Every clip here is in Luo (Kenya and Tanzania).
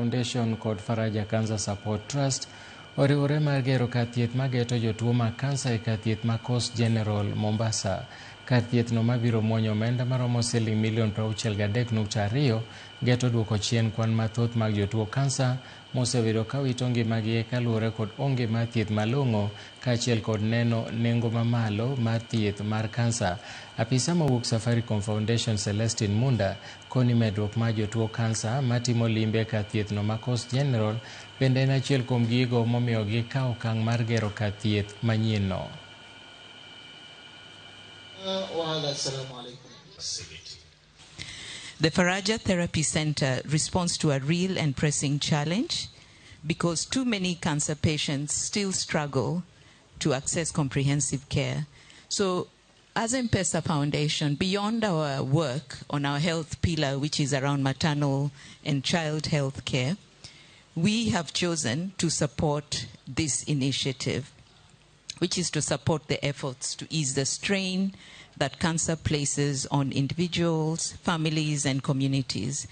Foundation kod Faraja Cancer Support Trust oriwore mar gero kar thieth mageto jotuo mag kansa e kar thieth ma Coast General, Mombasa. Kar thieth no mabiro muonyo omenda maromo siling milion 63.2 geto duoko chien kwan mathoth mag jotuo kansa mosebedo ka wito ngimagi kaluwore kod onge mar thieth malong'o kaachiel kod neno nengo mamalo mar thieth mar kansa. Apisa mawuok Safaricom Foundation Celestine Munda koni medruok mar jotuo kansa matimo limbe kar thieth no ma Coast General bende en achiel kuom gigo momiyo gikawo okang' mar gero kar thieth manyien no. وهذا السلام عليكم. The Faraja Therapy Center responds to a real and pressing challenge because too many cancer patients still struggle to access comprehensive care. So, as M-Pesa Foundation, beyond our work on our health pillar, which is around maternal and child health care, we have chosen to support this initiative, which is to support the efforts to ease the strain that cancer places on individuals, families, and communities.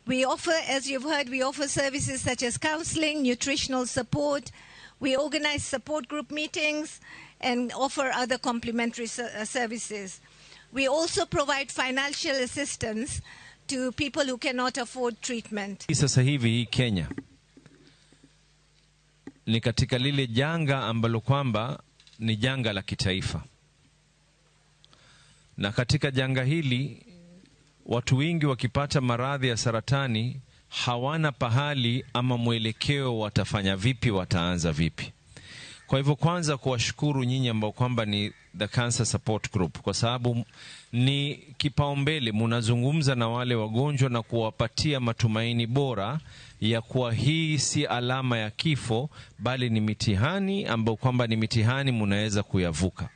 We offer, as you've heard, we offer services such as counseling, nutritional support. We organize support group meetings and offer other complementary services. We also provide financial assistance to people who cannot afford treatment. Sasa hivi hii Kenya ni katika lile janga ambalo kwamba ni janga la kitaifa, na katika janga hili watu wengi wakipata maradhi ya saratani hawana pahali ama mwelekeo, watafanya vipi, wataanza vipi. Kwa hivyo kwanza kuwashukuru nyinyi ambao kwamba ni the Cancer Support Group, kwa sababu ni kipaumbele, munazungumza na wale wagonjwa na kuwapatia matumaini bora ya kuwa hii si alama ya kifo, bali ni mitihani ambayo kwamba ni mitihani munaweza kuyavuka.